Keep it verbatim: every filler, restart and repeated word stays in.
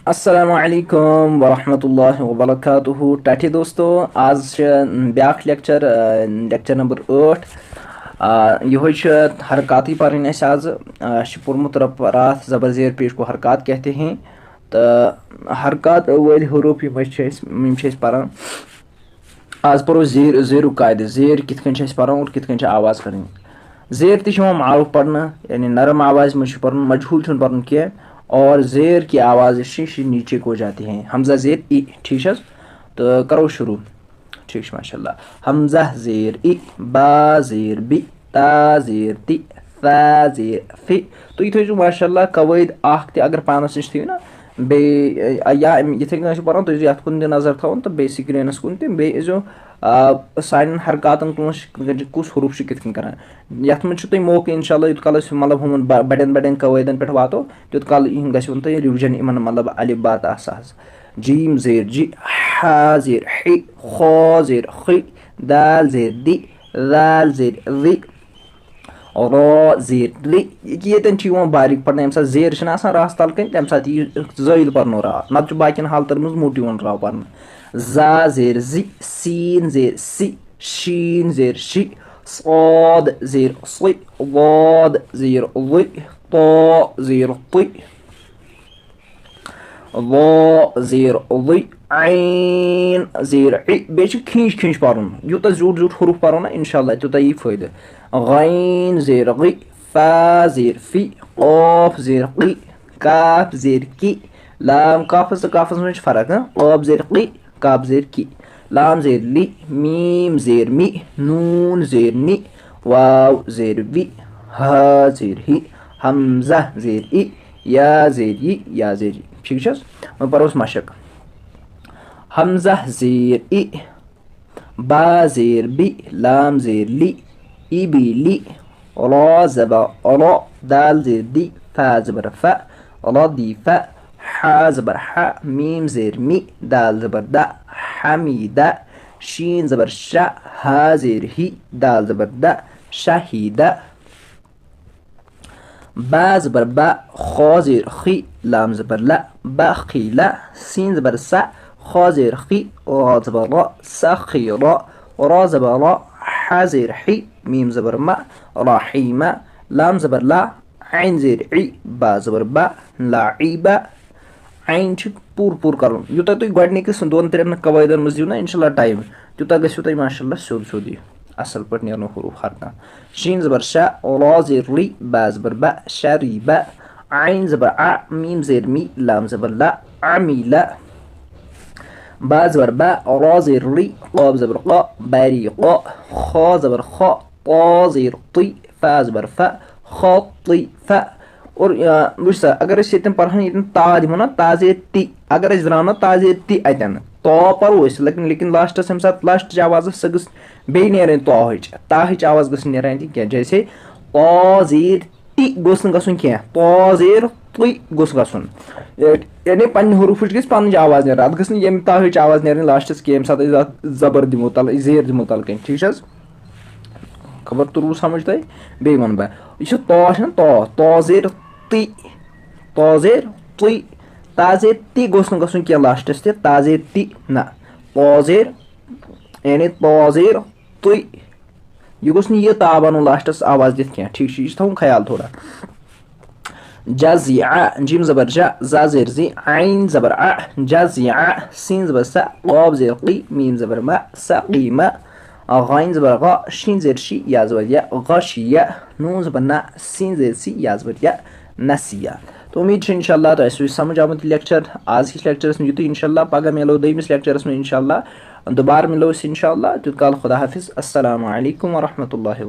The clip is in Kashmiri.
السلام علیکم ورحمۃ اللہ وبرکاتہ۔ ٹاٹھے دوستو، آز چھِ بیٛاکھ لیکچر، آ، لیکچر نمبر ٲٹھ۔ آ، یِہوٚے چھُ حرکاتٕے پَرٕنۍ اَسہِ آز۔ آ، اَسہِ چھُ پوٚرمُت رب-، راتھ زبر زیر پیش گو حرکات کہتے ہیں۔ تہٕ حرکات وٲلۍ حروٗف یِم أسۍ چھِ أسۍ، یِم چھِ أسۍ پَران۔ آز پَرو زیر، زیرُک قاعدٕ، زیر کِتھ کٔنۍ چھِ أسۍ پَران اور کِتھ کٔنۍ چھِ آواز کَرٕنۍ۔ زیر تہِ چھِ یِوان معروٗف پَرنہٕ، یعنی نرم آواز منٛز چھُ پَرُن، مجہوٗل چھُنہٕ پَرُن کینٛہہ۔ اور زیر کی آواز چھِ، چھِ نیچے کو جاتی ہیں۔ حمزہ زیر ای، ٹھیٖک چھِ حظ؟ تہٕ کَرو شروٗع۔ ٹھیٖک چھُ، ماشاء اللہ۔ حمزہ زیر ای، با زیر بی، تا زیر تی، فا زیر فی۔ تُہۍ تھٲیزیو ماشاء اللہ قوٲعد اَکھ تہِ، اگر پانَس نِش تھٲیِو نا، بیٚیہِ، یا اَمہِ، یِتھَے کٔنۍ ٲسِو پَران، تُہۍ ٲسِو یَتھ کُن تہِ نظر تھاوُن تہٕ بیٚیہِ سِکریٖنَس کُن تہِ، بیٚیہِ ٲسۍزیو، آ، سانٮ۪ن حرکاتَن کُن، کُس حروٗف چھُ کِتھ کٔنۍ کَران۔ یَتھ منٛز چھُ تۄہہِ موقعہٕ، اِنشاء اللہ، یوٗت کال أسۍ، مطلب، ہُمَن بَ-، بَڑٮ۪ن بَڑٮ۪ن قوٲعدَن پٮ۪ٹھ واتو، تیوٗت کال یِہِنٛد گژھِ یُن تۄہہِ revision یِمَن، مطلب، الف با تا سا ہَس۔ جیم زیر جی، ہا زیر ہی، خو زیر خی، دال زیر دی، ذال زیر ذی، را زیر لی۔ یہِ کہِ ییٚتٮ۪ن چھِ یِوان باریٖک پَرنہٕ، ییٚمہِ ساتہٕ زیر چھِنہٕ آسان راہَس تَل کَنۍ، تَمہِ ساتہٕ یی زٲیِل پَرنو را، نَتہٕ چھُ باقیَن حالتَن منٛز موٚٹ یِوان را پَرنہٕ۔ زا زیر زی، سیٖن زیر سی، شیٖن زیر شی، صاد زیر صی، واد زیر وی، طا زیر طی۔ وا زیر وی، عین زیر عی۔ بیٚیہِ چھُ کھِنٛج کھِنٛج پَرُن۔ یوٗتاہ زیوٗٹھ زیوٗٹھ حروٗف پَرو نا، اِنشاء اللہ، تیوٗتاہ یی فٲیدٕ۔ غین زیر غی، فا زیر فی، قاف زیر قی، کاف زیر کی۔ لام، کافَس تہٕ کافَس منٛز چھِ فرق، ہاں؟ قاف زیر قی، کاف زیر کی۔ لام زیر لی، میم زیر می، نون زیر نی، واو زیر وی، ہا زیر ہی، حمزہ زیر ای، یا زیر یی، یا زیر یی۔ ٹھیٖک چھِ حظ؟ وۄنۍ پَرو أسۍ مَشٕق۔ حمزہ زیر ای، با زیر بی، لام زیر لی، ای بی لی، را زبر را، دال زیر دی، فا زبر فا، را دی فا، حا زبر حا، میم زیر می، دال زبر دا، حمیدا، شین زبر شا، ہا زیر ہی، دال زبر دا، شاہیدا۔ با زبر با، خا زیر خی، لام زبر لا، بخیلا۔ سین زبر سا، خا زیر خی، را زبر را، سخیرا۔ را زبر را، حا زیر حی، میم زبر ما، رحیما۔ لام زبر لا، عین زیر عی، با زبر با، لعیبا۔ عین چھُ پوٗرٕ پوٗرٕ کَرُن۔ یوٗتاہ تُہۍ گۄڈٕنِکِس دۄن ترٛٮ۪ن قواعدَن منٛز دِیِو نا، اِنشاء اللہ، ٹایم، تیوٗتاہ گژھِوٕ تۄہہِ، ماشاء اللہ، سیوٚد سیوٚد یہِ اَصٕل پٲٹھۍ نیرُن حروٗف ہر کانٛہہ۔ شیٖن زبر شا، را زیر ری، با زبر با، شریبا۔ عین زبر ع، میم زیر می، لام زبر لا، عمیلا۔ با زبر با، را زیر ری، قاف زبر قا، بریقا۔ خا زبر خا، طا زیر طی، فا زبر فا، خطیفا۔ اور، آ، وٕچھ سا، اگر أسۍ ییٚتٮ۪ن پَرہون، ییٚتٮ۪ن تا دِمو نا، تا زیر تی، اگر أسۍ درٛاو نا تا زیر تی اَتٮ۪ن، تا پَرو أسۍ، لیکن، لیکن لاسٹَس ییٚمہِ ساتہٕ لاسٹٕچ آواز آسہِ، سۄ گٔژھ بیٚیہِ نیرٕنۍ تاہٕچ، تاہٕچ آواز گٔژھ نہٕ نیرٕنۍ تہِ کینٛہہ۔ جیسے تا زیر تی گوٚژھ نہٕ گژھُن کینٛہہ، تا زیر تی گوٚژھ گژھُن۔ یعنی پننہِ حروٗفٕچ گژھِ پنٕنۍ آواز نیرٕنۍ، اَتھ گٔژھ نہٕ ییٚمہِ تاہٕچ آواز نیرٕنۍ لاسٹَس کینٛہہ، ییٚمہِ ساتہٕ أسۍ اَتھ زبر دِمو تَلہٕ، زیر دِمو تَلہٕ کَنۍ، ٹھیٖک چھِ حظ؟ خبر توٚروٕ سَمٕجھ تۄہہِ؟ بیٚیہِ وَنہٕ بہٕ، یُس یہِ تا چھُنہ، تا، تا زیر تی، تا زیر تی، تا زیر تی گوٚژھ نہٕ گژھُن کینٛہہ لاسٹَس تہِ، تا زیر تی نہ، تا زیر، یعنی تا زیر تی۔ یہِ گوٚژھ نہٕ یہِ تا بَنُن لاسٹَس آواز دِتھ کینٛہہ، ٹھیٖک چھُ، یہِ چھُ تھاوُن خیال تھوڑا۔ جزع، جیم زبر جا، زا زیر زی، عین زبر ع، جزع، سین زبر سا، قاف زیر قی، میم زبر ما، سقیما۔ غین زبر غا، شین زیر شی، یا زبر یا، غشیا۔ نون زبر نا، سین زیر سی، یا زبر یا، نسیا۔ تو امید چھِ انشاءاللہ تۄہہِ آسِوٕ سمجھ آمُت یہِ لیکچر۔ آز کِس لیکچرس منٛز یُتُے، انشاءاللہ پگاہ میلو دوٚیمِس لیکچرس منٛز انشاءاللہ۔ دوبارٕ مِلو أسۍ انشاءاللہ۔ تیوٗت کال خدا حافظ۔ السلام علیکم ورحمۃ اللہ۔